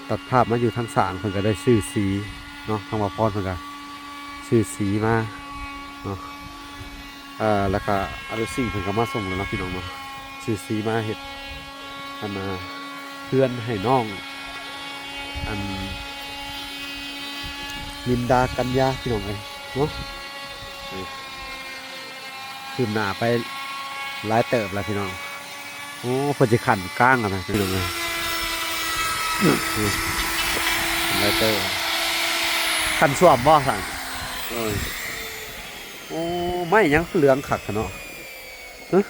ຕັດພາບມາຢູ່ທາງສາງ ເພິ່ນກໍໄດ້ຊື້ສີເນາະ ທາງບ່າວພອນເພິ່ນກໍຊື້ສີມາເນາະ ເອີ ແລ້ວກໍອາລຸຊີເພິ່ນກໍມາສົ່ງແລ້ວເນາະພີ່ນ້ອງເນາະ ຊື້ສີມາເຮັດ ອັນນ່າ ເຮືອນໃຫ້ນ້ອງ ອັນ ລິນດາ ກັນຍາ ພີ່ນ້ອງເອີຍເນາະ ຄືບໜ້າໄປຫຼາຍເຕີບແລ້ວພີ່ນ້ອງ. ໂອ້ ເພິ່ນຊິຂັ້ນກາງຫັ້ນນະພີ່ນ້ອງເອີຍ ນີ້ ຫຼາຍເຕີບ ຂັ້ນສ້ວມບໍ່ຊັ້ນ ໂອ້ຍ ໂອ້ ໄມ້ຫຍັງຄືເຫຼືອງຄັກແທ້ເນາະ ຮະ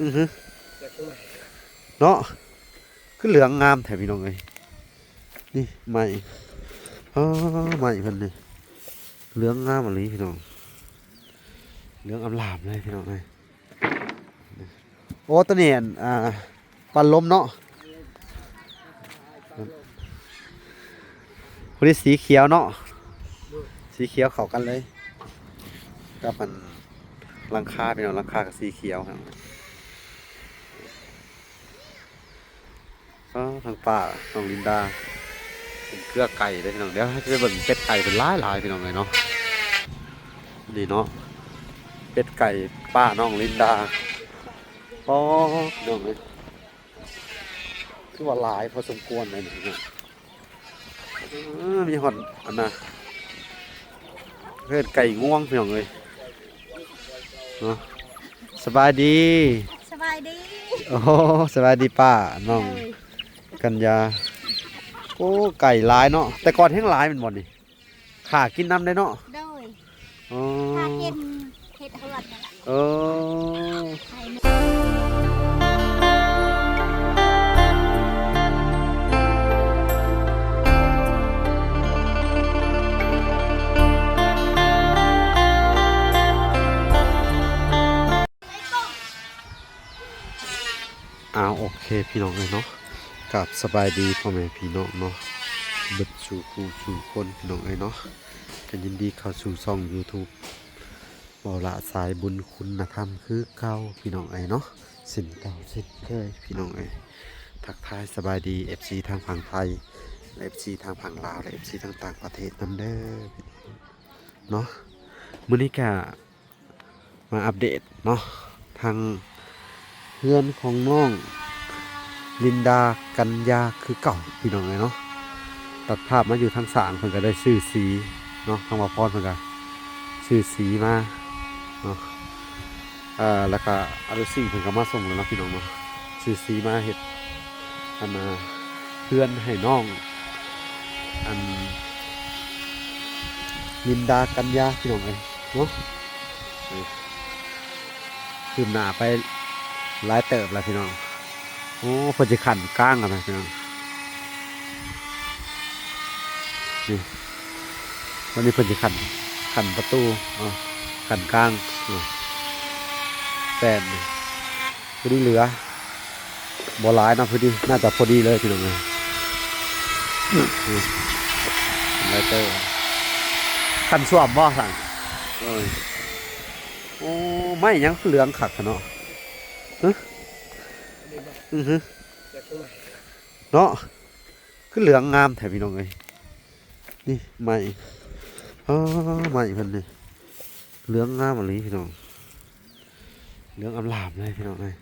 ອື ເນາະ ຄືເຫຼືອງງາມແທ້ພີ່ນ້ອງເອີຍ ນີ້ໄມ້ ອໍ ໄມ້ເພິ່ນນີ້ ເຫຼືອງງາມອີ່ຫຼີພີ່ນ້ອງ ເຫຼືອງອຳລາມເລີຍພີ່ນ້ອງເອີຍ. ໂອ້ ໂຕນີ້ ອັນ ອ່າ ປັນລົມເນາະ ພໍດີສີຂຽວເນາະ ສີຂຽວເຂົ້າກັນເລີຍກັບ ອັນ ຫຼັງຄາພີ່ນ້ອງ ຫຼັງຄາກໍສີຂຽວ. ອໍ ທາງປ້ານ້ອງລິນດາ ເປັນເຄືອໄກ່ເດ້ພີ່ນ້ອງ ດຽວເຮົາຈະໄປເບິ່ງເປັດໄກ່ເພິ່ນຫຼາຍໆ ພີ່ນ້ອງເອີຍເນາະ ນີ້ເນາະ ເປັດໄກ່ປ້ານ້ອງລິນດາ ອໍ ພີ່ນ້ອງເອີຍ ຄືວ່າຫຼາຍພໍສົມຄວນເລີຍນີ້ເນາະ. ເອີ ມີຮອດອັນນ່າ ເອີ້ນໄກ່ງວງພີ່ນ້ອງເອີຍເນາະ. ສະບາຍດີ ສະບາຍດີ ໂອ້ ສະບາຍດີປ້ານ້ອງ ເອີ ກັນຍາ. ໂອ້ ໄກ່ຫຼາຍເນາະ ແຕ່ກ່ອນແຮງຫຼາຍແມ່ນບໍ່ນີ້ ຂ້າກິນນຳໄດ້ເນາະ ໂດຍ ອໍ ຫາກິນເຮັດເຮືອນນັ້ນແຫຼະ ເອີ ໃຫ້ ອ້າວ ໂອເຄພີ່ນ້ອງເອີຍເນາະ ກາບສະບາຍດີພໍ່ແມ່ພີ່ນ້ອງເນາະ ເບິດສູ່ຜູ້ສູ່ຄົນພີ່ນ້ອງເອີຍເນາະ ກໍຍິນດີເຂົ້າສູ່ຊ່ອງຢູທູບ ເວົ້າລະສາຍບຸນຄຸນນະທຳຄືເກົ່າພີ່ນ້ອງເອີຍເນາະ ເຊັ່ນເກົ່າເຊັ່ນເຄີຍພີ່ນ້ອງເອີຍ. ທັກທາຍສະບາຍດີເອັຟຊີທາງຝັ່ງໄທ ແລະ ເອັຟຊີທາງຝັ່ງລາວ ແລະ ເອັຟຊີທາງຕ່າງປະເທດນຳເດີເນາະ. ມື້ນີ້ກະມາອັບເດດເນາະ ທາງເຮືອນຂອງນ້ອງລິນດາ ກັນຍາ ຄືເກົ່າພີ່ນ້ອງເອີຍເນາະ. ຕັດພາບມາຢູ່ທາງສາງ ເພິ່ນກໍໄດ້ຊື້ສີເນາະ ທາງບ່າວພອນເພິ່ນກໍຊື້ສີມາເນາະ ເອີ ແລ້ວກໍອາລຸຊີເພິ່ນກໍມາສົ່ງແລ້ວເນາະພີ່ນ້ອງເນາະ ຊື້ສີມາເຮັດ ອັນນ່າ ເຮືອນໃຫ້ນ້ອງ ອັນ ລິນດາ ກັນຍາ ພີ່ນ້ອງເອີຍເນາະ ຄືບໜ້າໄປຫຼາຍເຕີບແລ້ວພີ່ນ້ອງ. ໂອ້ ເພິ່ນຊິຂັ້ນກາງຫັ້ນນະພີ່ນ້ອງ ນີ້ ຕອນນີ້ເພິ່ນຊິຂັ້ນ ຂັ້ນປະຕູເນາະ ຂັ້ນກາງ ເອີ ແປນນີ້ ພໍດີເຫຼືອ ບໍ່ຫຼາຍເນາະ ພໍດີ ໜ້າຈະພໍດີເລີຍພີ່ນ້ອງເອີຍ ອື ຫຼາຍເຕີບ ຂັ້ນສ້ວມບໍ່ຊັ້ນ ໂອ້ຍ ໂອ້ ໄມ້ຫຍັງຄືເຫຼືອງຄັກແທ້ເນາະ ຮະ ອື ເນາະ ຄືເຫຼືອງງາມແທ້ພີ່ນ້ອງເອີຍ ນີ້ໄມ້ ອໍ ໄມ້ເພິ່ນນີ້ ເຫຼືອງງາມອີ່ຫຼີພີ່ນ້ອງ ເຫຼືອງອຳລາມເລີຍພີ່ນ້ອງເອີຍ.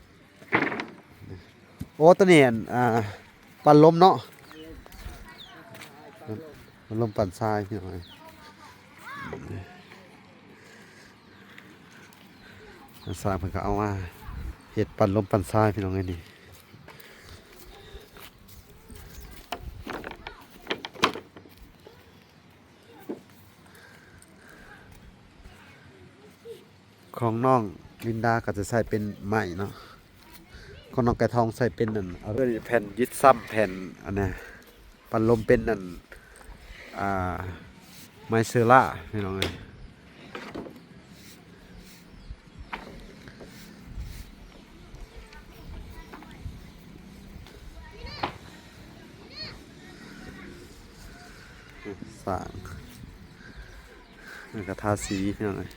ໂອ້ ໂຕນີ້ ອັນ ອ່າ ປັນລົມເນາະ ປັນລົມປັ່ນຊາຍພີ່ນ້ອງເອີຍ ຊ່າງເພິ່ນກໍເອົາມາເຮັດປັນລົມປັ່ນຊາຍພີ່ນ້ອງເອີຍ ນີ້ ຂອງນ້ອງລິນດາກໍຈະໃຊ້ເປັນໄມ້ເນາະ ຂອງນ້ອງໄກ່ທອງໃຊ້ເປັນອັນ ເອົາແຜ່ນຍຶດຊ້ຳ ແຜ່ນອັນນະ ປັນລົມເປັນອັນ ອ່າ ໄມ້ເຊີລາ ພີ່ນ້ອງເອີຍ. ສ້າງ ແລ້ວກໍທາສີພີ່ນ້ອງເອີຍ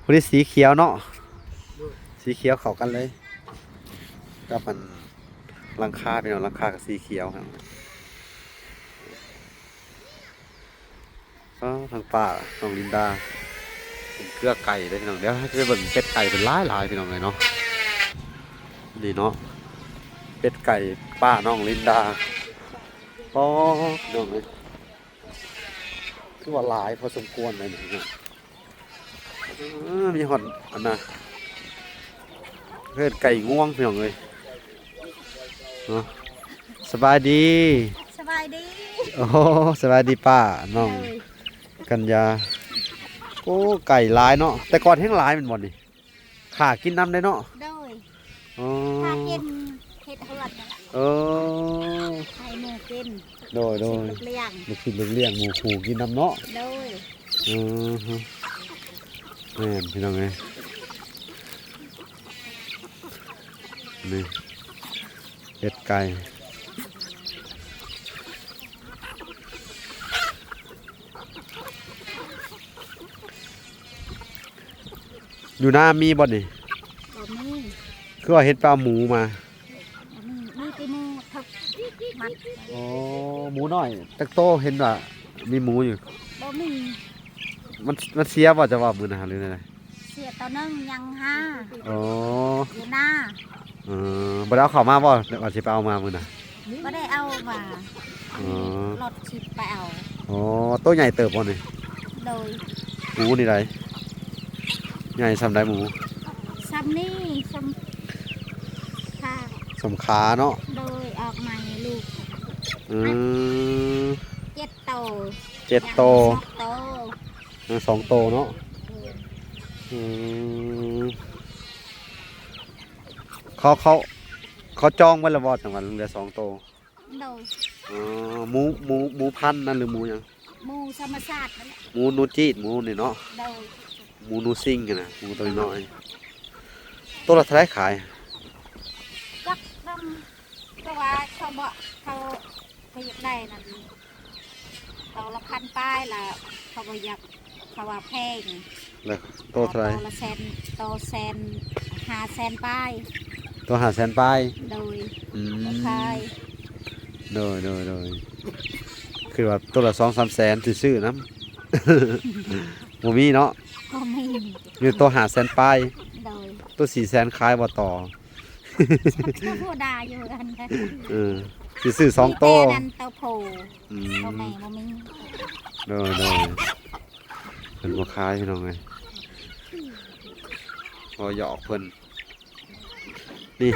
ພໍດີສີຂຽວເນາະ ສີຂຽວເຂົ້າກັນເລີຍ ກັບອັນຫຼັງຄາ ພີ່ນ້ອງ, ຫຼັງຄາກໍສີຂຽວ. ອ້າວ ທາງປ້ານ້ອງລິນດາເປັນເກືອໄກ່ເດ້ ພີ່ນ້ອງ. ດຽວເຮົາຈະໄປເບິ່ງເປັດໄກ່ເພິ່ນຫຼາຍໆ ພີ່ນ້ອງເອີຍເນາະ. ນີ້ເນາະ ເປັດໄກ່ປ້ານ້ອງລິນດາ. ອໍ ພີ່ນ້ອງເອີຍ ຄືວ່າຫຼາຍພໍສົມຄວນເລີຍນີ້ເນາະ. ເອີ ມີຮອດອັນນ່າ ເຮືອນໄກ່ງວງ ພີ່ນ້ອງເອີຍເນາະ. ສະບາຍດີ. ສະບາຍດີ. ໂອ້ ສະບາຍດີປ້ານ້ອງ ໂດຍ ກັນຍາ. ໂອ້ ໄກ່ຫຼາຍເນາະ, ແຕ່ກ່ອນແຮງຫຼາຍແມ່ນບໍ່ນີ້? ຂ້າກິນນຳໄດ້ເນາະ. ໂດຍ. ອໍ ຂ້າກິນເຮັດເຮືອນ. ເອີ ໃຫ້ໝູກິນ. ໂດຍ ໂດຍ. ລູກຊີ້ນລູກລ້ຽງ ລູກຊີ້ນລູກລ້ຽງ ໝູຄູ່ກິນນຳເນາະ. ໂດຍ. ອືຮຶ ແມ່ນ ພີ່ນ້ອງເອີຍ. ນີ້ເປັດໄກ່. ຢູ່ນາມີບໍ່ນີ້? ບໍ່ມີ. ຄືວ່າເຫັນໄປເອົາໝູມາ? ບໍ່ມີ ມີແຕ່ໝູທັກມັດ. ອໍ ໝູນ້ອຍຈັກໂຕ? ເຫັນວ່າມີໝູຢູ່. ບໍ່ມີ. ມັນ ມັນເສຍບໍ່ ເຈົ້າວ່າມື້ນັ້ນ ຫຼືແນວໃດ? ເສຍໂຕໜຶ່ງ ຍັງຫ້າ. ອໍ ຢູ່ນາ. ເອີ ບໍ່ໄດ້ເອົາເຂົ້າມາບໍ່ ວ່າຊິໄປເອົາມາມື້ນັ້ນ? ບໍ່ໄດ້ເອົາມາ. ອໍ ລົດຊິໄປເອົາ. ອໍ ໂຕໃຫຍ່ເຕີບບໍ່ນີ້? ໂດຍ. ໝູນີ້ໃດ ໃຫຍ່ສ່ຳໃດໝູ? ສ່ຳນີ້ ສ່ຳຂາ ສ່ຳຂາເນາະ. ໂດຍ. ອອກໃໝ່ລູກ. ອືມ ເຈັດໂຕ. ເຈັດໂຕ. ຍັງສອງໂຕ. ຍັງສອງໂຕເນາະ. ໂດຍ. ອືມ ເຂົາ ເຂົາ ເຂົາຈອງໄວ້ແລ້ວບໍ່ ຈັ່ງວ່າເຫຼືອສອງໂຕ? ໂດຍ. ອໍ ໝູ ໝູ ໝູພັນນັ້ນ ຫຼືໝູຫຍັງ? ໝູທຳມະຊາດນັ້ນແຫຼະ. ໝູ ໜູຈີດ ໝູນີ້ເນາະ. ໂດຍ. ໝູ ໜູຊິງຫັ້ນນະ ໝູໂຕນ້ອຍໆ. ໂຕລະເທົ່າໃດຂາຍ? ຈັກນຳ ເພາະວ່າເຂົາບໍ່ ເຂົາ ເຂົາຢາກໄດ້ນັ້ນ ໂຕລະພັນປາຍ ລະເຂົາບໍ່ຢາກ ເຂົາວ່າແພງ. ລະໂຕເທົ່າໃດ? ໂຕລະແສນ ໂຕແສນ ຫ້າແສນປາຍ. ໂຕຫ້າແສນປາຍ? ໂດຍ. ອືມ ບໍ່ຂາຍ. ໂດຍ ໂດຍ ໂດຍ. ຄືວ່າໂຕລະສອງສາມແສນຊິຊື້ນຳ ບໍ່ມີເນາະ? ບໍ່ມີ. ມີໂຕຫ້າແສນປາຍ. ໂດຍ. ໂຕສີ່ແສນຂາຍບໍ່ຕໍ່? ກໍບໍ່ໄດ້ຢູ່ຫັ້ນ. ເອີ ຊິຊື້ສອງໂຕ. ມີແຕ່ນັ້ນໂຕຜູ້. ອືມ ໂຕແມ່ບໍ່ມີ. ໂດຍ ໂດຍ. ເພິ່ນບໍ່ຂາຍ ພີ່ນ້ອງເອີຍ ເວົ້າຫຍອກເພິ່ນ. ນີ້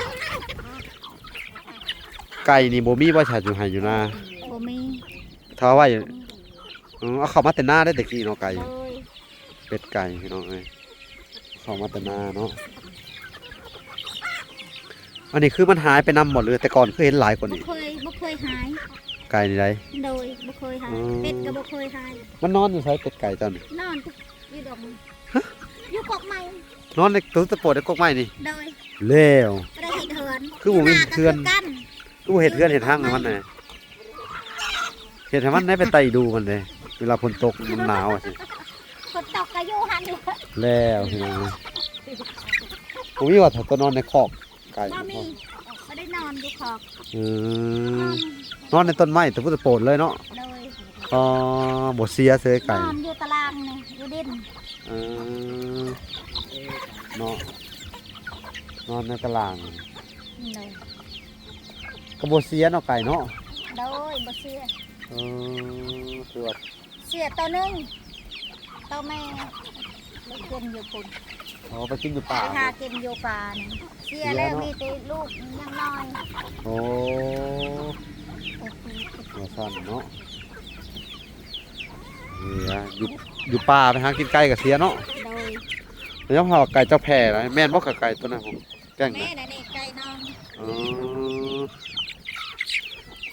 ໄກ່ນີ້ບໍ່ມີບໍ່ ຊະ ຢູ່ໄຮ່ຢູ່ນາ? ບໍ່ມີ. ຖ້າໄວ້ ອືມ ເອົາເຂົ້າມາແຕ່ນາໄດ໋ ແຕ່ກີ້ເນາະ ໄກ່. ໂດຍ. ເປັດໄກ່ ພີ່ນ້ອງເອີຍ ເຂົ້າມາແຕ່ນາເນາະ. ອັນນີ້ຄືມັນຫາຍໄປນຳບໍ່ ຫຼືແຕ່ກ່ອນຄືເຫັນຫຼາຍກວ່ານີ້? ບໍ່ເຄີຍ ບໍ່ເຄີຍຫາຍ. ໄກ່ນີ້ໃດ? ໂດຍ ບໍ່ເຄີຍຫາຍ. ອໍ ເປັດກໍບໍ່ເຄີຍຫາຍ. ມັນນອນຢູ່ໃສ ເປັດໄກ່ເຈົ້ານີ້? ນອນຢູ່ດອກ. ຮະ? ຢູ່ກົກໄມ້. ນອນໃນໂຕຕະໂປດໃນກົກໄມ້ນີ້? ໂດຍ. ແລ້ວ ບໍ່ໄດ້ເຮັດເຮືອນ. ຄືບໍ່ມີເຮືອນ? ຢູ່ນາກໍຄືກັນ. ຄືບໍ່ເຮັດເຮືອນເຮັດຮັງໃຫ້ມັນແດ່? ເຮັດໃຫ້ມັນໄດ້ໄປໄຕ່ດູມັນເດ້ ເວລາຝົນຕົກມັນໜາວຊີ້. ຝົນຕົກກໍຢູ່ຫັ້ນແຫຼະ. ແລ້ວ ພີ່ນ້ອງເອີຍ ບໍ່ມີວ່າຖ້າຕົວນອນໃນຄອກໄກ່? ບໍ່ມີ ບໍ່ໄດ້ນອນຢູ່ຄອກ. ອືມ ນອນໃນຕົ້ນໄມ້ຕະປູຕະໂປນເລີຍເນາະ? ໂດຍ. ອໍ ບໍ່ເສຍເລີຍໄກ່? ນອນຢູ່ຕາລາງນີ້ ຢູ່ດິນ. ເອີ ເນາະ ນອນໃນຕາລາງ. ໂດຍ. ກໍບໍ່ເສຍເນາະໄກ່ເນາະ? ໂດຍ ບໍ່ເສຍ. ເອີ ຄືວ່າເສຍໂຕໜຶ່ງ ໂຕແມ່ໄປກິນຢູ່ພຸ້ນ. ອໍ ໄປກິນຢູ່ປ່າ. ໄປຫາກິນຢູ່ປ່ານີ້. ເສຍແລ້ວ ເສຍເນາະ ມີແຕ່ລູກຍັງນ້ອຍ. ໂອ້ ວ່າຊັ້ນເນາະ. ເສຍ ຢູ່ ຢູ່ປ່າໄປຫາກິນໄກ່ກໍເສຍເນາະ? ໂດຍ. ແລ້ວຍັງວ່າໄກ່ເຈົ້າແຜ່ນະ ແມ່ນບໍ່ ກະໄກ່ຕົວນັ້ນ? ແກ້ງນະ? ແມ່ນ ອັນນີ້ໄກ່ນ້ອງ.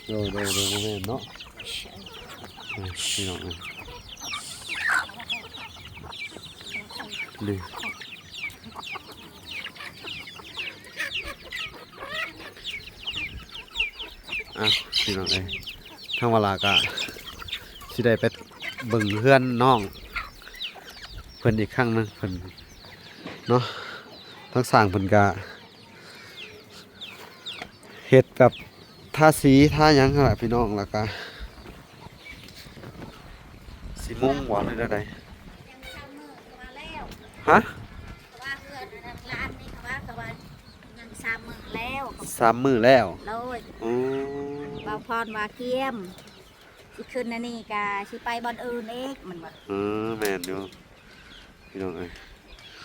ອໍ ໂດຍ ໂດຍ ໂດຍ ບໍ່ແມ່ນເນາະ. ເອີ ພີ່ນ້ອງເອີຍ ນີ້ ອ່ະ ພີ່ນ້ອງເອີຍ ທາງວາລາກະຊິໄດ້ໄປເບິ່ງເຮືອນນ້ອງເພິ່ນອີກຄັ້ງໜຶ່ງ ເພິ່ນເນາະ. ທາງຊ່າງເພິ່ນກະ ເຮັດແບບທາສີທາຫຍັງຫັ້ນແຫຼະພີ່ນ້ອງ ແລ້ວກະຊິມຸງບໍ່ ຫຼືແນວໃດ? ຍັງສາມມື້ກໍວ່າແລ້ວ ຮະ? ເຂົາວ່າເຮືອນອັນນັ້ນ ຮ້ານນີ້ ເຂົາວ່າ ເຂົາວ່າຍັງສາມມື້ແລ້ວ ສາມມື້ແລ້ວ ໂດຍ ອືມ ບ່າວພອນວ່າກຽມ ຊິຂຶ້ນອັນນີ້ກະຊິໄປບ່ອນອື່ນອີກ ມັນວ່າ ເອີ ແມ່ນຢູ່ພີ່ນ້ອງເອີຍ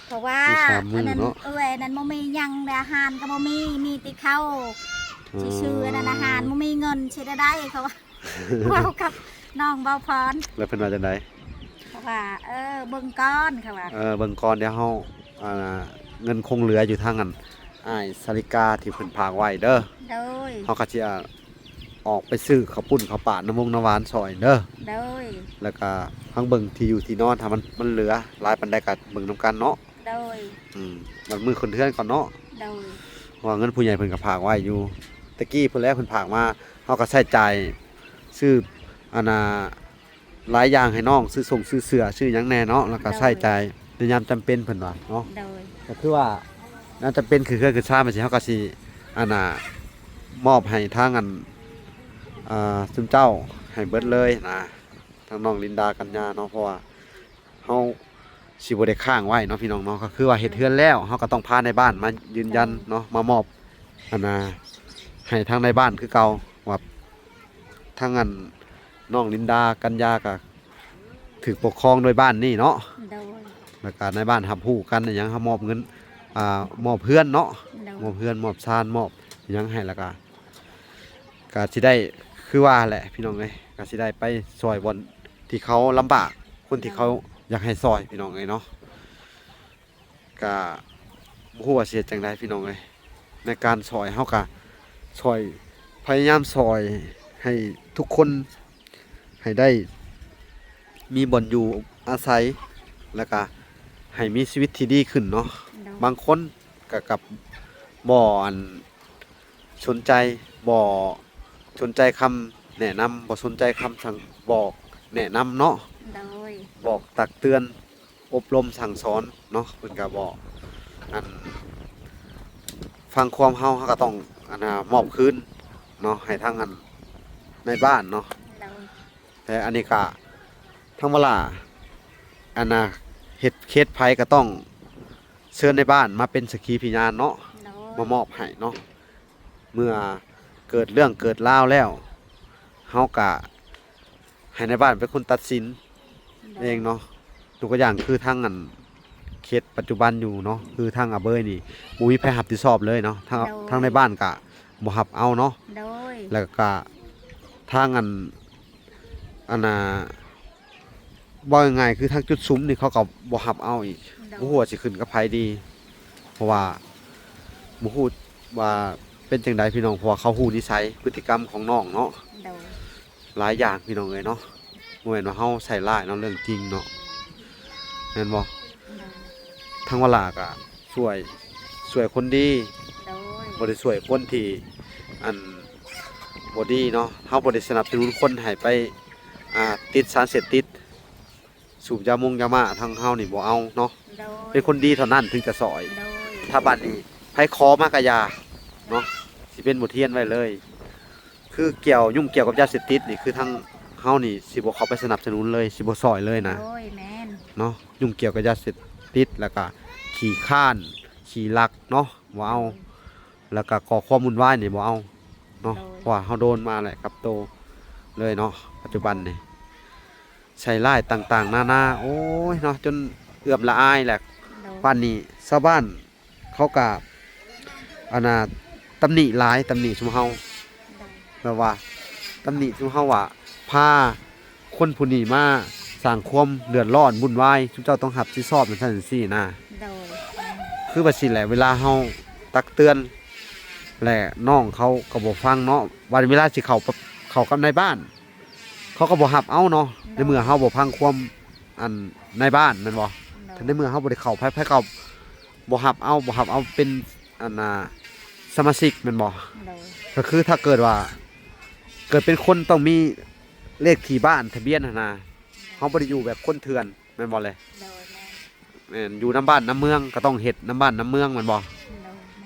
ເພາະວ່າ ມີສາມມື້ເນາະ ອັນນັ້ນ ເອື້ອຍອັນນັ້ນບໍ່ມີຫຍັງ ແລະອາຫານກໍບໍ່ມີ ມີແຕ່ເຂົ້າ ອືມ ຊິຊື້ອັນນັ້ນອາຫານ ບໍ່ມີເງິນ ຊິໄດ້ ເຂົາວ່າ ເວົ້າກັບນ້ອງບ່າວພອນ ແລ້ວເພິ່ນວ່າຈັ່ງໃດ? ເຂົາວ່າ ເອີ ເບິ່ງກ່ອນ ເຂົາວ່າ ເອີ ເບິ່ງກ່ອນ ດຽວເຮົາ ອ່າ ເງິນຄົງເຫຼືອຢູ່ທາງອັນ ອ້າຍສາລິກາທີ່ເພິ່ນຝາກໄວ້ເດີ ໂດຍ ເຮົາກໍຊິ ອ່າ ອອກໄປຊື້ເຂົ້າປຸ້ນເຂົ້າປາດ ນ້ຳວົງນ້ຳຫວານຊ່ອຍເດີ ໂດຍ ແລ້ວກະທັງເບິ່ງທີ່ຢູ່ທີ່ນອນ ຖ້າມັນ ມັນເຫຼືອຫຼາຍປານໃດກະເບິ່ງນຳກັນເນາະ ໂດຍ ອືມ ບັດມື້ຂຶ້ນເຮືອນກ່ອນເນາະ ໂດຍ ເພາະວ່າເງິນຜູ້ໃຫຍ່ເພິ່ນກໍຝາກໄວ້ຢູ່ ແຕ່ກີ້ພຸ້ນແຫຼະເພິ່ນຝາກມາ ເຮົາກໍໃຊ້ຈ່າຍຊື້ ອັນນ່າ ຫຼາຍຢ່າງໃຫ້ນ້ອງ ຊື້ສົ່ງຊື້ເສື້ອ ຊື້ຫຍັງແດ່ເນາະ ແລ້ວກໍ ໂດຍ ໃຊ້ຈ່າຍໃນຍາມຈຳເປັນເພິ່ນວ່າເນາະ ໂດຍ ກໍຄືວ່າຍາມຈຳເປັນຄືເຮືອນຄືຊານ ແບບຊີ້ ເຮົາກໍຊິ ອັນນ່າ ມອບໃຫ້ທາງ ອັນ ອ່າ ຊຸມເຈົ້າໃຫ້ເບິດເລີຍນະ ທັງນ້ອງລິນດາ ກັນຍາເນາະ ເພາະວ່າເຮົາຊິບໍ່ໄດ້ຄ້າງໄວ້ເນາະ ພີ່ນ້ອງເນາະ ກໍຄືວ່າເຮັດເຮືອນແລ້ວ ເຮົາກໍຕ້ອງພານາຍບ້ານມາຢືນຢັນເນາະ ມາມອບ ອັນນ່າ ໃຫ້ທາງນາຍບ້ານຄືເກົ່າ ວ່າ ທັງອັນນ້ອງລິນດາ ກັນຍາ ກະຖືກປົກຄອງໂດຍບ້ານນີ້ເນາະ ໂດຍ ແລ້ວກະນາຍບ້ານຮັບຮູ້ກັນ ອີຫຍັງ ເຮົາມອບເງິນ ອ່າ ມອບເຮືອນເນາະ ໂດຍ ມອບເຮືອນ ມອບຊານ ມອບອີຫຍັງໃຫ້ ແລ້ວກະ ກະຊິໄດ້ຄືວ່າແຫຼະ ພີ່ນ້ອງເອີຍ ກະຊິໄດ້ໄປຊ່ອຍບ່ອນທີ່ເຂົາລຳບາກ ຄົນທີ່ເຂົາ ໂດຍ ຢາກໃຫ້ຊ່ອຍ ພີ່ນ້ອງເອີຍເນາະ. ກະບໍ່ຮູ້ວ່າຊິເຮັດຈັ່ງໃດພີ່ນ້ອງເອີຍ ໃນການຊ່ອຍ ເຮົາກະຊ່ອຍ ພະຍາຍາມຊ່ອຍໃຫ້ທຸກຄົນໃຫ້ໄດ້ມີບ່ອນຢູ່ອາໄສ ແລ້ວກະໃຫ້ມີຊີວິດທີ່ດີຂຶ້ນເນາະ ໂດຍ ບາງຄົນກະ ກະບໍ່ ອັນ ສົນໃຈ ບໍ່ສົນໃຈຄຳແນະນຳ ບໍ່ສົນໃຈຄຳສັ່ງບອກແນະນຳເນາະ ໂດຍ ບອກຕັກເຕືອນ ອົບຮົມສັ່ງສອນເນາະ ເພິ່ນກະບໍ່ ອັນ ຟັງຄວາມເຮົາ ເຮົາກະຕ້ອງ ອັນນ່າ ມອບຄືນເນາະ ໃຫ້ທາງ ອັນ ນາຍບ້ານເນາະ ໂດຍ ແຕ່ອັນນີ້ກະທຳມະດາ ອັນນ່າ ເຮັດເຂດໃຜກະຕ້ອງເຊີນນາຍບ້ານມາເປັນສັກຂີພະຍານເນາະ ໂດຍ ມາມອບໃຫ້ເນາະ ເມື່ອເກີດເລື່ອງເກີດລາວແລ້ວ ເຮົາກະໃຫ້ນາຍບ້ານເປັນຄົນຕັດສິນ ໂດຍ ເອງເນາະ ຍົກຕົວຢ່າງຄືທາງ ອັນ ເຂດປັດຈຸບັນຢູ່ເນາະ ຄືທາງອາເບີຍນີ້ ບໍ່ມີໃຜຮັບຜິດຊອບເລີຍເນາະ ທາງ ໂດຍ ທາງນາຍບ້ານກະບໍ່ຮັບເອົາເນາະ ໂດຍ ແລ້ວກະທາງ ອັນ ອັນນ່າ ເວົ້າງ່າຍໆ ຄືທາງຈຸດສຸມນີ້ເຂົາກໍບໍ່ຮັບເອົາອີກ ໂດຍ ບໍ່ຮູ້ວ່າຊິຂຶ້ນກັບໃຜດີ ເພາະວ່າບໍ່ຮູ້ວ່າເປັນຈັ່ງໃດພີ່ນ້ອງ ເພາະວ່າເຂົາຮູ້ນິໄສພຶດຕິກຳຂອງນ້ອງເນາະ ໂດຍ ຫຼາຍຢ່າງພີ່ນ້ອງເອີຍເນາະ ບໍ່ແມ່ນວ່າເຮົາໃສ່ຮ້າຍເນາະ ເລື່ອງຈິງເນາະ ແມ່ນບໍ່? ໂດຍ ທາງວາລາກະຊ່ວຍ ຊ່ວຍຄົນດີ ໂດຍ ບໍ່ໄດ້ຊ່ວຍຄົນທີ່ ອັນ ບໍ່ດີເນາະ ເຮົາບໍ່ໄດ້ສະໜັບສະໜູນຄົນໃຫ້ໄປ ອ່າ ຕິດສານເສບຕິດ ສູບຢາມົງຢາມ້າ ທາງເຮົານີ້ບໍ່ເອົາເນາະ ໂດຍ ເປັນຄົນດີເທົ່ານັ້ນເຖິງຈະຊ່ອຍ ໂດຍ ຖ້າບັດນີ້ໃຜຂໍມາກະຢ່າເນາະ ຊິເປັນບົດຮຽນໄວ້ເລີຍ ຄືກ່ຽວ ຫຍຸ້ງກ່ຽວກັບຢາເສບຕິດນີ້ ຄືທາງເຮົານີ້ຊິບໍ່ເຂົ້າໄປສະໜັບສະໜູນເລີຍ ຊິບໍ່ຊ່ອຍເລີຍນະ ໂດຍ ແມ່ນ ເນາະ ຫຍຸ້ງກ່ຽວກັບຢາເສບຕິດ ແລ້ວກະຂີ້ຄ້ານ ຂີ້ລັກເນາະ ບໍ່ເອົາ ໂດຍ ແລ້ວກະກໍ່ຄວາມວຸ່ນວາຍນີ້ບໍ່ເອົາເນາະ ໂດຍ ເພາະວ່າເຮົາໂດນມາແຫຼະກັບໂຕເລີຍເນາະ ປັດຈຸບັນນີ້ ໃສ່ຮ້າຍຕ່າງໆນານາ ໂອ້ຍເນາະ ຈົນເອື້ອມລະອາຍແຫຼະ ໂດຍ ປານນີ້ຊາວບ້ານ ເຂົາກະ ອັນນ່າ ຕຳໜິຫຼາຍ ຕຳໜິຊຸມເຮົາ ແບບວ່າ ຕຳໜິຊຸມເຮົາວ່າ ພາຄົນຜູ້ນີ້ມາສ້າງຄວາມເດືອດຮ້ອນວຸ່ນວາຍ ຊຸມເຈົ້າຕ້ອງຮັບຜິດຊອບຈັ່ງຊັ້ນຈັ່ງຊີ້ນະ ໂດຍ ຄືວ່າຊີ້ແຫຼະ ເວລາເຮົາຕັກເຕືອນ ແລະ ນ້ອງເຂົາກໍບໍ່ຟັງເນາະ ບາດເວລາຊິເຂົ້າ ເຂົ້າກັບນາຍບ້ານ ເຂົາກໍບໍ່ຮັບເອົາເນາະ ໂດຍ ໃນເມື່ອເຮົາບໍ່ຟັງຄວາມ ອັນ ນາຍບ້ານແມ່ນບໍ່? ໂດຍ ໃນເມື່ອເຮົາບໍ່ໄດ້ເຂົ້າ ໃຜ ໃຜກໍບໍ່ຮັບເອົາ ບໍ່ຮັບເອົາເປັນ ອັນນ່າ ສະມາຊິກແມ່ນບໍ່? ໂດຍ ກໍຄືຖ້າເກີດວ່າ ເກີດເປັນຄົນຕ້ອງມີເລກທີ່ບ້ານທະບຽນຫັ້ນນະ ເຮົາບໍ່ໄດ້ຢູ່ແບບຄົນເຖື່ອນແມ່ນບໍ່ແລະ? ໂດຍ ແມ່ນ ແມ່ນ ຢູ່ນຳບ້ານນຳເມືອງກໍຕ້ອງເຮັດນຳບ້ານນຳເມືອງແມ່ນບໍ່? ໂດຍ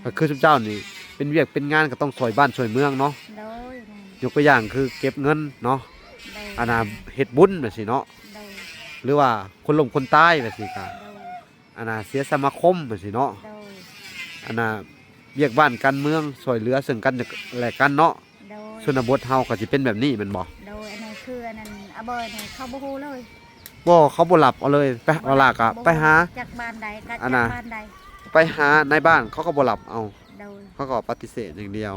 ແມ່ນ ກໍຄືຊຸມເຈົ້ານີ້ ປັນວຽກເປັນງານກໍຕ້ອງຊ່ອຍບ້ານຊ່ອຍເມືອງເນາະ. ໂດຍ ແມ່ນ. ຍົກຕົວຢ່າງຄືເກັບເງິນເນາະ, ໂດຍ ອັນນ່າ ເຮັດບຸນແບບຊີ້ເນາະ, ໂດຍ ຫຼືວ່າຄົນລົ້ມຄົນຕາຍແບບຊີ້ກະ ໂດຍ ອັນນ່າ ເສຍສະມາຄົມແບບຊີ້ເນາະ, ໂດຍ ອັນນ່າ ວຽກບ້ານການເມືອງຊ່ອຍເຫຼືອເຊິ່ງກັນແລະກັນເນາະ. ໂດຍ ຊົນນະບົດເຮົາກໍຊິເປັນແບບນີ້ແມ່ນບໍ່? ໂດຍ ອັນນີ້ຄືອັນນັ້ນ ອາເບີຍນີ້ເຂົາບໍ່ຮູ້ເລີຍ. ບໍ່ ເຂົາບໍ່ຮັບເອົາເລີຍ. ໄປ ບໍ່ ວາລາກໍບໍ່ ໄປຫາ ຈັກບ້ານໃດກໍ ອັນນ່າ ຈັກບ້ານໃດ ໄປຫານາຍບ້ານ ເຂົາກໍບໍ່ຮັບເອົາ. ໂດຍ ເຂົາກໍປະຕິເສດຢ່າງດຽວ,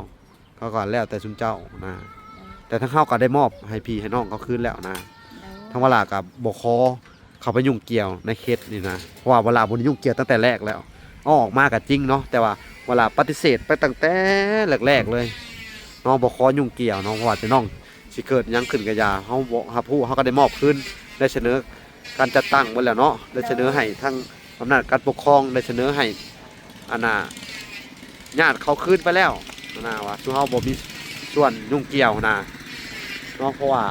ເຂົາກໍແລ້ວແຕ່ຊຸມເຈົ້ານະ. ໂດຍ ແຕ່ທາງເຮົາກໍໄດ້ມອບໃຫ້ພີ່ໃຫ້ນ້ອງເຂົາຄືນແລ້ວນະ. ໂດຍ ທາງວາລາກໍບໍ່ຂໍ ເຂົ້າໄປຫຍຸ້ງກ່ຽວໃນເຂດນີ້ນະ, ເພາະວ່າວາລາບໍ່ໄດ້ຫຍຸ້ງກ່ຽວຕັ້ງແຕ່ແລກແລ້ວ. ເອົາອອກມາກໍຈິງເນາະ, ແຕ່ວ່າວາລາປະຕິເສດໄປຕັ້ງແຕ່ແລກໆເລີຍເນາະ, ບໍ່ຂໍຫຍຸ້ງກ່ຽວເນາະ, ເພາະວ່າແຕ່ນ້ອງຊິເກີດຫຍັງຂຶ້ນກໍຢ່າ, ເຮົາບໍ່ຮັບຮູ້, ເຮົາກໍໄດ້ມອບຄືນ, ໄດ້ສະເໜີການຈັດຕັ້ງໝົດແລ້ວເນາະ, ໄດ້ສະເໜີໃຫ້ທາງອຳນາດການປົກຄອງ, ໄດ້ສະເໜີໃຫ້ ອັນນ່າ ຍາດເຂົາຄືນໄປແລ້ວຫັ້ນນະ, ວ່າຊຸມເຮົາບໍ່ມີສ່ວນຫຍຸ້ງກ່ຽວຫັ້ນນະເນາະ. ເພາະວ່າ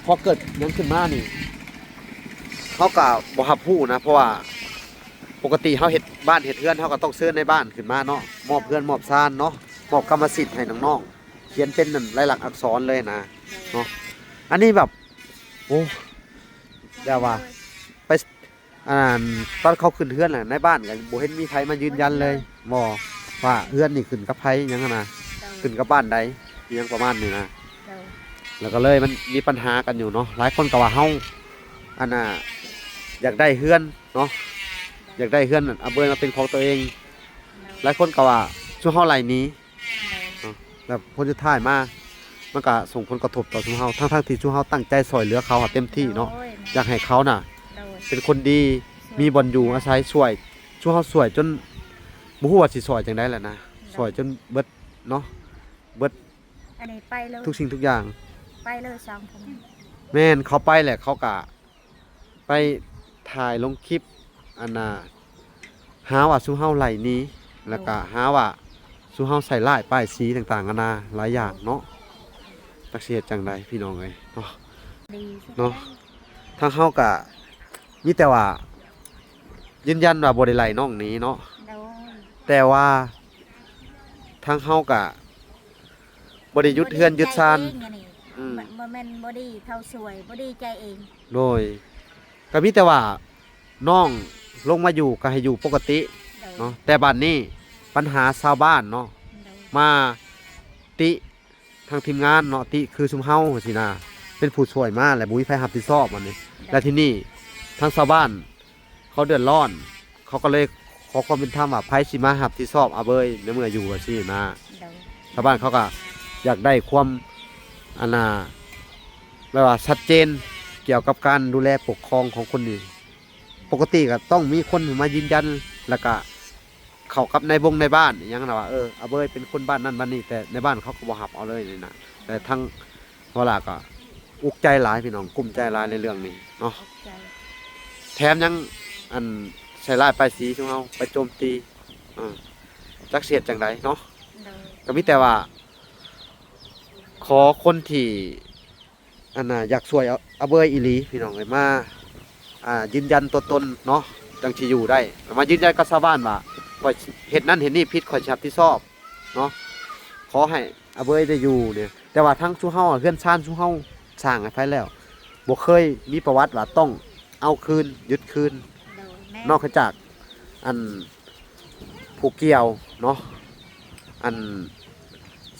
ພໍເກີດຫຍັງຂຶ້ນມານີ້ ເຮົາກໍບໍ່ຮັບຮູ້ນະ, ເພາະວ່າປົກກະຕິເຮົາເຮັດບ້ານເຮັດເຮືອນ ເຮົາກໍຕ້ອງເຊີນນາຍບ້ານຂຶ້ນມາເນາະ, ມອບເຮືອນມອບຊານເນາະ, ມອບກຳມະສິດໃຫ້ນ້ອງໆ ຂຽນເປັນນັ້ນ ລາຍລັກອັກສອນເລີຍນະເນາະ. ອັນນີ້ແບບ ໂອ້ ແບບວ່າໄປ ອັນນັ້ນ ຕອນເຂົາຂຶ້ນເຮືອນນະ ໃນບ້ານກໍບໍ່ເຫັນມີໃຜມາຢືນຢັນເລີຍ ບໍ່ ວ່າເຮືອນນີ້ຂຶ້ນກັບໃຜຫຍັງຫັ້ນນະ, ໂດຍ ຂຶ້ນກັບບ້ານໃດ ອີຫຍັງປະມານນີ້ນະ. ໂດຍ ແລ້ວກໍເລີຍມັນມີປັນຫາກັນຢູ່ເນາະ, ຫຼາຍຄົນກໍວ່າເຮົາ ອັນນ່າ ຢາກໄດ້ເຮືອນເນາະ, ຢາກໄດ້ເຮືອນອາເບີຍມາເປັນຂອງຕົວເອງ, ໂດຍ ຫຼາຍຄົນກໍວ່າຊຸມເຮົາໄລ່ໜີ ເນາະ. ແລ້ວຜົນສຸດທ້າຍມາ ມັນກະສົ່ງຜົນກະທົບຕໍ່ຊຸມເຮົາ ທັງໆທີ່ຊຸມເຮົາຕັ້ງໃຈຊ່ອຍເຫຼືອເຂົາເຕັມທີ່ເນາະ, ໂດຍ ຢາກໃຫ້ເຂົານະ ໂດຍ ເປັນຄົນດີ ມີບ່ອນຢູ່ອາໄສ ຊ່ວຍ ຊຸມເຮົາຊ່ວຍຈົນບໍ່ຮູ້ວ່າຊິຊ່ວຍຈັ່ງໃດແລ້ວນະ, ໂດຍ ຊ່ວຍຈົນເບິດເນາະ, ເບິດ ອັນນີ້ໄປເລີຍ ທຸກສິ່ງທຸກຢ່າງ ໄປເລີຍສອງຄົນ. ແມ່ນ ເຂົາໄປແຫຼະ ເຂົາກະ ໄປຖ່າຍລົງຄລິບ ອັນນ່າ ຫາວ່າຊຸມເຮົາໄລ່ໜີ ແລ້ວກະຫາວ່າຊຸມເຮົາໃສ່ຮ້າຍປ້າຍສີຕ່າງໆນານາຫຼາຍຢ່າງເນາະ. ຈັກຊິເຮັດຈັ່ງໃດພີ່ນ້ອງເອີຍເນາະ, ດີ ເນາະ. ທາງເຮົາກະມີແຕ່ວ່າຢືນຢັນວ່າບໍ່ໄດ້ໄລ່ນ້ອງໜີເນາະ, ໂດຍ ແຕ່ວ່າທາງເຮົາກະ ບໍ່ໄດ້ຢຸດເຮືອນຢຸດຊານ ບໍ່ໄດ້ໃຈເອງອັນນີ້ ອືມ ບໍ່ ບໍ່ແມ່ນບໍ່ດີເທົ່າຊ່ວຍ ບໍ່ດີໃຈເອງ. ໂດຍ ກໍມີແຕ່ວ່ານ້ອງລົງມາຢູ່ກໍໃຫ້ຢູ່ປົກກະຕິ ໂດຍ ເນາະ, ແຕ່ບັດນີ້ບັນຫາຊາວບ້ານເນາະ ໂດຍ ມາຕິທາງທີມງານເນາະ, ຕິຄືຊຸມເຮົາຊີ້ນະ ເປັນຜູ້ຊ່ວຍມາ ແລະ ບໍ່ມີໃຜຮັບຜິດຊອບອັນນີ້ ໂດຍ ແລະ ທີນີ້ທາງຊາວບ້ານ ເຂົາເດືອດຮ້ອນ ເຂົາກໍເລີຍຂໍຄວາມເປັນທຳວ່າ ໃຜຊິມາຮັບຜິດຊອບອາເບີຍໃນເມື່ອຢູ່ວ່າຊີ້ນະ. ໂດຍ ຊາວບ້ານເຂົາກໍຢາກໄດ້ຄວາມ ອັນນ່າ ແບບວ່າຊັດເຈນກ່ຽວກັບການດູແລປົກຄອງຂອງຄົນນີ້. ປົກກະຕິກໍຕ້ອງມີຄົນມາຢືນຢັນ ແລ້ວກໍເຂົ້າກັບນາຍບົງນາຍບ້ານອີ່ຫຍັງນະວ່າ ເອີ ອາເບີຍເປັນຄົນບ້ານນັ້ນບ້ານນີ້, ແຕ່ໃນບ້ານເຂົາກໍບໍ່ຮັບເອົາເລີຍນີ້ນະ. ແຕ່ທາງ ເຮົາລະກໍອຸກໃຈຫຼາຍພີ່ນ້ອງ, ກຸ້ມໃຈຫຼາຍໃນເລື່ອງນີ້ເນາະ, ໃຈ ແຖມຍັງ ອັນ ໃສ່ຮ້າຍປ້າຍສີຊຸມເຮົາ ໄປໂຈມຕີ ເອີ ຈັກຊິເຮັດຈັ່ງໃດເນາະ. ໂດຍ ກໍມີແຕ່ວ່າ ຂໍຄົນທີ່ ອັນນ່າ ຢາກຊ່ວຍອາເບີຍອີ່ຫຼີພີ່ນ້ອງເອີຍ ມາ ອ່າ ຢືນຢັນຕົວຕົນເນາະ ຈັ່ງຊິຢູ່ໄດ້, ມາຢືນຢັນກັບຊາວບ້ານວ່າ ຂ້ອຍເຮັດນັ້ນເຮັດນີ້ຜິດ ຂ້ອຍຊິຮັບຜິດຊອບເນາະ, ຂໍໃຫ້ອາເບີຍໄດ້ຢູ່ນີ້. ແຕ່ວ່າທາງຊຸມເຮົາ ເຮືອນຊານຊຸມເຮົາສ້າງໃຫ້ໃຜແລ້ວ ບໍ່ເຄີຍມີປະຫວັດວ່າຕ້ອງເອົາຄືນ ຍຶດຄືນ, ໂດຍ ແມ່ນ ນອກຈາກ ອັນ ຜູ້ກ່ຽວເນາະ ອັນ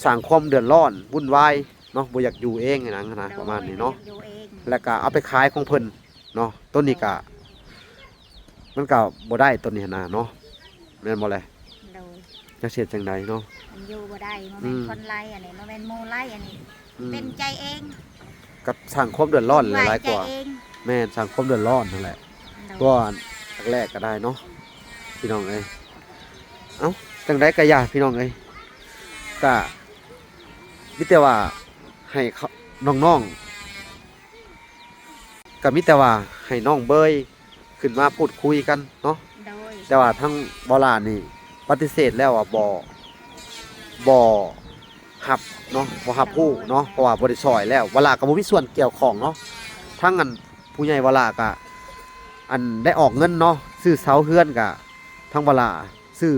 ສ້າງຄວາມເດືອດຮ້ອນວຸ່ນວາຍເນາະ, ບໍ່ຢາກຢູ່ເອງຫຍັງຫັ້ນນະ ໂດຍ ປະມານນີ້ເນາະ, ບໍ່ຢາກຢູ່ເອງ ແລ້ວກະເອົາໄປຂາຍຂອງເພິ່ນເນາະ. ໂຕນີ້ກະ ໂດຍ ມັນກະບໍ່ໄດ້ໂຕນີ້ຫັ້ນນະເນາະ, ແມ່ນບໍ່ແລະ? ໂດຍ ຈັກຊິເຮັດຈັ່ງໃດເນາະ, ມັນຢູ່ບໍ່ໄດ້, ບໍ່ແມ່ນ ອືມ ຄົນໄລ່ອັນນີ້, ບໍ່ແມ່ນໝູ່ໄລ່ອັນນີ້, ອືມ ເປັນໃຈເອງ ກັບສ້າງຄວາມເດືອດຮ້ອນຫຼາຍກວ່າ, ແມ່ນ ສ້າງຄວາມເດືອດຮ້ອນຫັ້ນແຫຼະ. ໂດຍ ຕົວແລກໆກໍໄດ້ເນາະ ພີ່ນ້ອງເອີຍ. ເອົ້າ ຈັ່ງໃດກໍຢ່າພີ່ນ້ອງເອີຍ, ກະມີແຕ່ວ່າໃຫ້ເຂົາ ນ້ອງໆ ກໍມີແຕ່ວ່າໃຫ້ນ້ອງເບີຍຂຶ້ນມາພູດຄຸຍກັນເນາະ. ໂດຍ ແຕ່ວ່າທາງເບົາຫຼ້ານີ້ປະຕິເສດແລ້ວວ່າບໍ່ ບໍ່ຮັບເນາະ, ບໍ່ຮັບຮູ້ເນາະ, ເພາະວ່າບໍ່ໄດ້ຊ່ອຍແລ້ວ. ເບົາຫຼ້າກໍບໍ່ມີສ່ວນກ່ຽວຂ້ອງເນາະ. ທາງອັນຜູ້ໃຫຍ່ເບົາຫຼ້າກໍ ອັນ ໄດ້ອອກເງິນເນາະ, ຊື້ເສົາເຮືອນກໍທາງເບົາຫຼ້າ ຊື້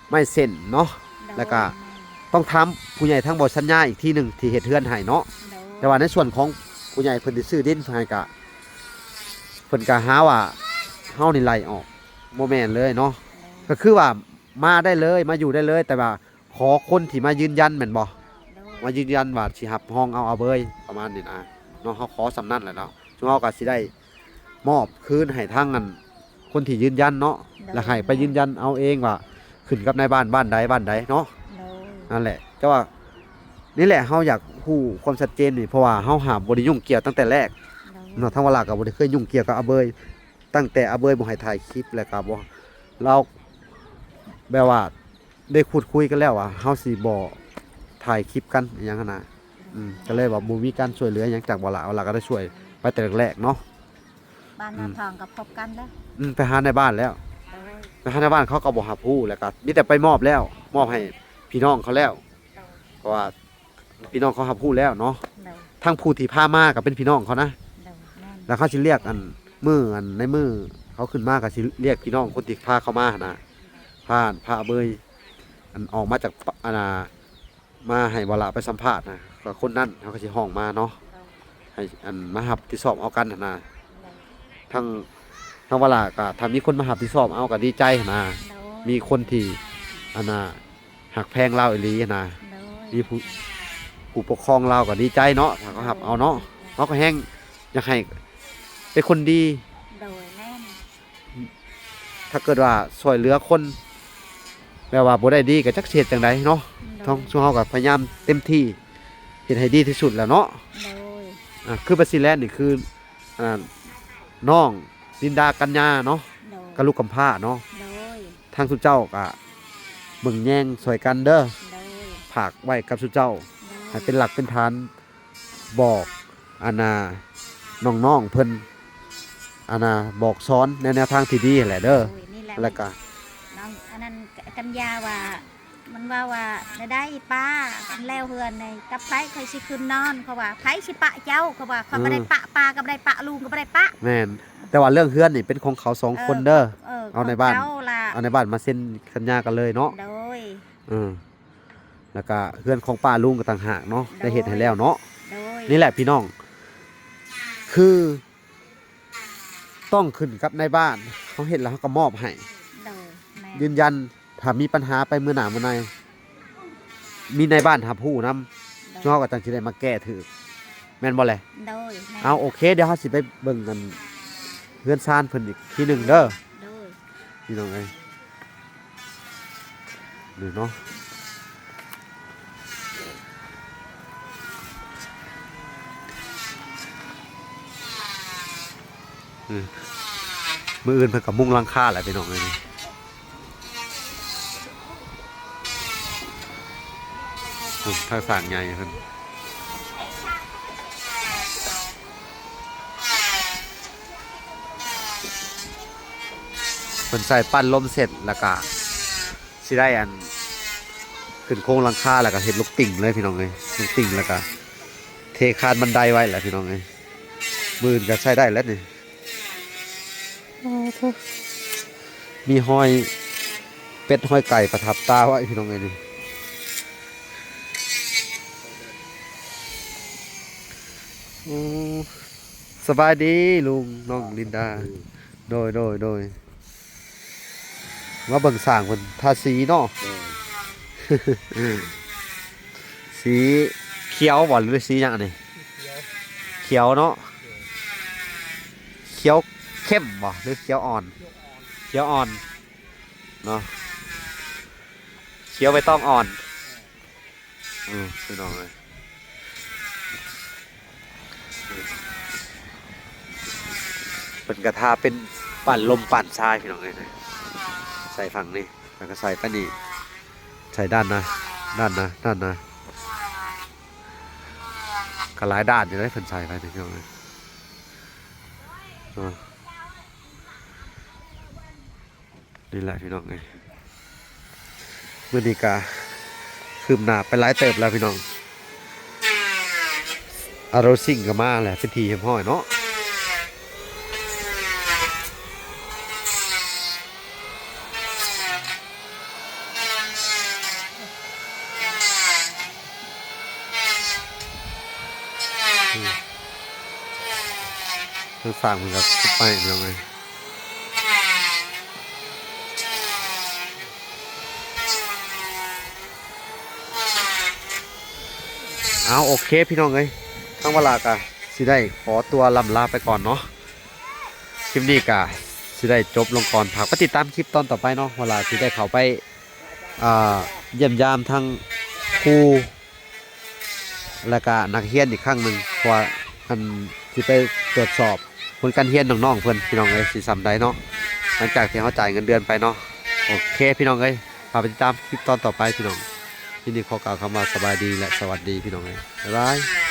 ໄມ້ເສັ້ນເນາະ, ໂດຍ ແລ້ວກະ ໂດຍ ຕ້ອງຖາມຜູ້ໃຫຍ່ທາງບໍ່ສັນຍາອີກທີໜຶ່ງທີ່ເຮັດເຮືອນໃຫ້ເນາະ. ໂດຍ ແຕ່ວ່າໃນສ່ວນຂອງຜູ້ໃຫຍ່ເພິ່ນຊິຊື້ດິນໃຫ້ກະ ເພິ່ນກະຫາວ່າເຮົານີ້ໄລ່ອອກ ບໍ່ແມ່ນເລີຍເນາະ. ໂດຍ ກະຄືວ່າມາໄດ້ເລີຍ ມາຢູ່ໄດ້ເລີຍ ແຕ່ວ່າ ຂໍຄົນທີ່ມາຢືນຢັນແມ່ນບໍ່? ໂດຍ ມາຢືນຢັນວ່າຊິຮັບຮອງເອົາອາເບີຍ ປະມານນີ້ນະເນາະ. ເຮົາຂໍສ່ຳນັ້ນແຫຼະເນາະ ຊຸມເຮົາກໍຊິໄດ້ມອບຄືນໃຫ້ທາງອັນ ຄົນທີ່ຢືນຢັນເນາະ. ໂດຍ ແລ້ວໃຫ້ໄປຢືນຢັນເອົາເອງວ່າ ຂຶ້ນກັບນາຍບ້ານບ້ານໃດບ້ານໃດເນາະ. ໂດຍ ນັ້ນແຫຼະ ແຕ່ວ່ານີ້ແຫຼະ ເຮົາຢາກຮູ້ຄວາມຊັດເຈນນີ້ ເພາະວ່າເຮົາຫາບໍ່ໄດ້ຫຍຸ້ງກ່ຽວຕັ້ງແຕ່ແລກ. ໂດຍ ເນາະ ທາງວາລາກໍບໍ່ໄດ້ເຄີຍຫຍຸ້ງກ່ຽວກັບອາເບີຍ ຕັ້ງແຕ່ອາເບີຍບໍ່ໃຫ້ຖ່າຍຄລິບ ແລ້ວກໍບໍ່ ລາວແບບວ່າ ໄດ້ພູດຄຸຍກັນແລ້ວວ່າເຮົາຊິບໍ່ຖ່າຍຄລິບກັນອີ່ຫຍັງຫັ້ນນະ. ອືມ ກໍເລີຍວ່າບໍ່ມີການຊ່ວຍເຫຼືອຫຍັງຈາກບໍ່ລະ ເອົາລະກໍໄດ້ຊ່ວຍໄປແຕ່ແລກໆເນາະ. ບ້ານ ອືມ ນາທອງກໍພົບກັນແລ້ວ. ອືມ ໄປຫາໃນບ້ານແລ້ວ. ໂດຍ ໄປຫາໃນບ້ານ ເຂົາກໍບໍ່ຮັບຮູ້ ແລ້ວກໍມີແຕ່ໄປມອບແລ້ວ ມອບໃຫ້ພີ່ນ້ອງເຂົາແລ້ວ. ໂດຍ ເພາະວ່າ ພີ່ນ້ອງເຂົາຮັບຮູ້ແລ້ວເນາະ. ໂດຍ ທັງຜູ້ທີ່ພາມາກໍເປັນພີ່ນ້ອງເຂົານະ. ໂດຍ ແມ່ນ ແລ້ວເຂົາຊິລຽກອັນ ມື້ອັນ ໃນມື້ເຂົາຂຶ້ນມາກໍຊິລຽກພີ່ນ້ອງຄົນທີ່ພາເຂົາມາຫັ້ນນະ ພາ ພາເບີຍ ອັນ ອອກມາຈາກ ອັນນ່າ ມາໃຫ້ວາລະໄປສຳພາດນະ ກໍຄົນນັ້ນເຂົາກໍຊິຮ້ອງມາເນາະ. ໂດຍ ໃຫ້ອັນມາຮັບຜິດຊອບເອົາກັນຫັ້ນນະ. ໂດຍ ທັງ ທັງວາລະກໍຖ້າມີຄົນມາຮັບຜິດຊອບເອົາກໍດີໃຈຫັ້ນນະ. ໂດຍ ມີຄົນທີ່ ອັນນ່າ ຮັກແພງລາວອີ່ຫຼີຫັ້ນນະ. ໂດຍ ມີຜູ້ ຜູ້ປົກຄອງລາວກໍດີໃຈເນາະ ຖ້າເຂົາຮັບເອົາເນາະ. ໂດຍ ເຮົາກໍແຮງຢາກໃຫ້ເປັນຄົນດີ. ໂດຍ ແມ່ນ ຖ້າເກີດວ່າຊ່ວຍເຫຼືອຄົນແບບວ່າບໍ່ໄດ້ດີກໍຈັກຊິເຮັດຈັ່ງໃດເນາະ. ໂດຍ ທາງຊຸມເຮົາກໍພະຍາຍາມເຕັມທີ່ ເຮັດໃຫ້ດີທີ່ສຸດແລ້ວເນາະ. ໂດຍ ອ່າ ຄືບາຊິແລນນີ້ຄື ອ່າ ນ້ອງລິນດາ ກັນຍາເນາະ. ໂດຍ ກັບລູກກຳພ້າເນາະ. ໂດຍ ທາງຊຸມເຈົ້າກໍເບິ່ງແຍງຊ່ອຍກັນເດີ. ໂດຍ ຝາກໄວ້ກັບຊຸມເຈົ້າ. ໂດຍ ໃຫ້ເປັນຫຼັກເປັນຖານ ບອກ ອັນນ່າ ນ້ອງໆເພິ່ນ ອັນນ່າ ບອກສອນໃນແນວທາງທີ່ດີຫັ້ນແຫຼະເດີ. ໂດຍ ນີ້ແຫຼະ ແລ້ວກະ ນ້ອງ ອັນນັ້ນ ກັນຍາວ່າ ມັນເວົ້າວ່າ ໄດ້ປ້າ ອັນແລ້ວເຮືອນນີ້ ກັບໃຜຂ້ອຍຊິຂຶ້ນນອນ ເຂົາວ່າ ໃຜຊິປະເຈົ້າ ເຂົາວ່າ ຂ້ອຍບໍ່ໄດ້ປະ ເອີ ປ້າກໍບໍ່ໄດ້ປະ ລຸງກໍບໍ່ໄດ້ປະ. ແມ່ນ ແຕ່ວ່າເລື່ອງເຮືອນນີ້ເປັນຂອງເຂົາສອງ ເອີ ຄົນເດີ. ເອີ ເອົາໃນບ້ານ ເອົາໃນບ້ານມາເຊັນສັນຍາກັນເລີຍເນາະ. ໂດຍ ເອີ ແລ້ວກະເຮືອນຂອງປ້າລຸງກໍຕ່າງຫາກເນາະ. ໂດຍ ໄດ້ເຮັດໃຫ້ແລ້ວເນາະ. ໂດຍ ນີ້ແຫຼະພີ່ນ້ອງ ຄືຕ້ອງຂຶ້ນກັບນາຍບ້ານ ເຮົາເຮັດແລ້ວເຮົາກໍມອບໃຫ້. ໂດຍ ແມ່ນ ຢືນຢັນ ຖ້າມີບັນຫາໄປມື້ໜ້າມື້ໃນ ມີນາຍບ້ານຮັບຮູ້ນຳ. ໂດຍ ເຮົາກໍຈັ່ງຊິໄດ້ມາແກ້ຖືກ ແມ່ນບໍ່ແຫຼະ? ໂດຍ ແມ່ນ ເອົາ ໂອເຄ ດຽວເຮົາຊິໄປເບິ່ງກັນ ເຮືອນຊານເພິ່ນອີກທີໜຶ່ງເດີ. ໂດຍ ພີ່ນ້ອງເອີຍ ນີ້ເນາະ ອືມ ມື້ອື່ນເພິ່ນກໍມຸງຫຼັງຄາແຫຼະ ພີ່ນ້ອງເອີຍ. ອືມ ທາງສ້າງໃຫຍ່ເພິ່ນ ເພິ່ນໃສ່ປັ້ນລົມເສັດ ແລ້ວກະຊິໄດ້ອັນ ຂຶ້ນໂຄງຫຼັງຄາ ແລ້ວກະເຮັດລູກຕິ່ງເລີຍ ພີ່ນ້ອງເອີຍ. ລູກຕິ່ງ ແລ້ວກະເທຄານບັນໄດໄວ້ແຫຼະ ພີ່ນ້ອງເອີຍ. ມື້ອື່ນກໍໃຊ້ໄດ້ແລ້ວນີ້. ມີຮອຍເປັດຮອຍໄກ່ປະທັບຕາໄວ້ ພີ່ນ້ອງເອີຍນີ້. ໂອ້ ສະບາຍດີລຸງ ນ້ອງລິນດາ. ໂດຍ ໂດຍ ໂດຍ. ມາເບິ່ງຊ່າງເພິ່ນທາສີເນາະ. ເອີ ສີຂຽວບໍ່ ຫຼືສີຫຍັງອັນນີ້? ຂຽວ ຂຽວເນາະ. ຂຽວເຂັ້ມບໍ່ ຫຼືຂຽວອ່ອນ? ຂຽວອ່ອນ ຂຽວອ່ອນເນາະ ຂຽວໃບຕອງອ່ອນ. ເອີ ອືມ ພີ່ນ້ອງເອີຍ ເພິ່ນກະທາເປັນປານລົມປານຊາຍ ພີ່ນ້ອງເອີຍ. ໃສ່ຝັ່ງນີ້ ແລ້ວກະໃສ່ໄປນີ້ ໃສ່ດ້ານໜ້າ ດ້ານໜ້າ ດ້ານໜ້າ ກະຫຼາຍດ້ານຢູ່ເດ້ ເພິ່ນໃສ່ໄປນີ້ ພີ່ນ້ອງເອີຍ ເນາະ. ນີ້ແຫຼະພີ່ນ້ອງເອີຍ ມື້ນີ້ກະຄືບໜ້າໄປຫຼາຍເຕີບແລ້ວພີ່ນ້ອງ. ອາໂຣຊິງກະມາແລ້ວ ເປັນທີ່ຮຽບຮ້ອຍເນາະ. ອືມ ທາງສ້າງເພິ່ນກໍໄປພີ່ນ້ອງເອີຍ. ເອົາ ໂອເຄພີ່ນ້ອງເອີຍ ທາງວາລາກໍຊິໄດ້ຂໍຕົວລ່ຳລາໄປກ່ອນເນາະ. ຄລິບນີ້ກະຊິໄດ້ຈົບລົງກ່ອນ. ຝາກໄປຕິດຕາມຄລິບຕອນຕໍ່ໄປເນາະ ວ່າລາຊິໄດ້ເຂົ້າໄປ ອ່າ ຢ້ຽມຢາມທັງຄູ ແລະກະນັກຮຽນອີກຄັ້ງໜຶ່ງ ເພາະວ່າ ອັນ ຊິໄປກວດສອບຜົນການຮຽນນ້ອງໆເພິ່ນ ພີ່ນ້ອງເອີຍ ຊິສ່ຳໃດເນາະ ຫຼັງຈາກທີ່ເຮົາຈ່າຍເງິນເດືອນໄປເນາະ. ໂອເຄພີ່ນ້ອງເອີຍ ຝາກໄປຕິດຕາມຄລິບຕອນຕໍ່ໄປພີ່ນ້ອງ. ຄລິບນີ້ຂໍກ່າວຄຳວ່າສະບາຍດີ ແລະ ສະຫວັດດີພີ່ນ້ອງເອີຍ ບາຍບາຍ.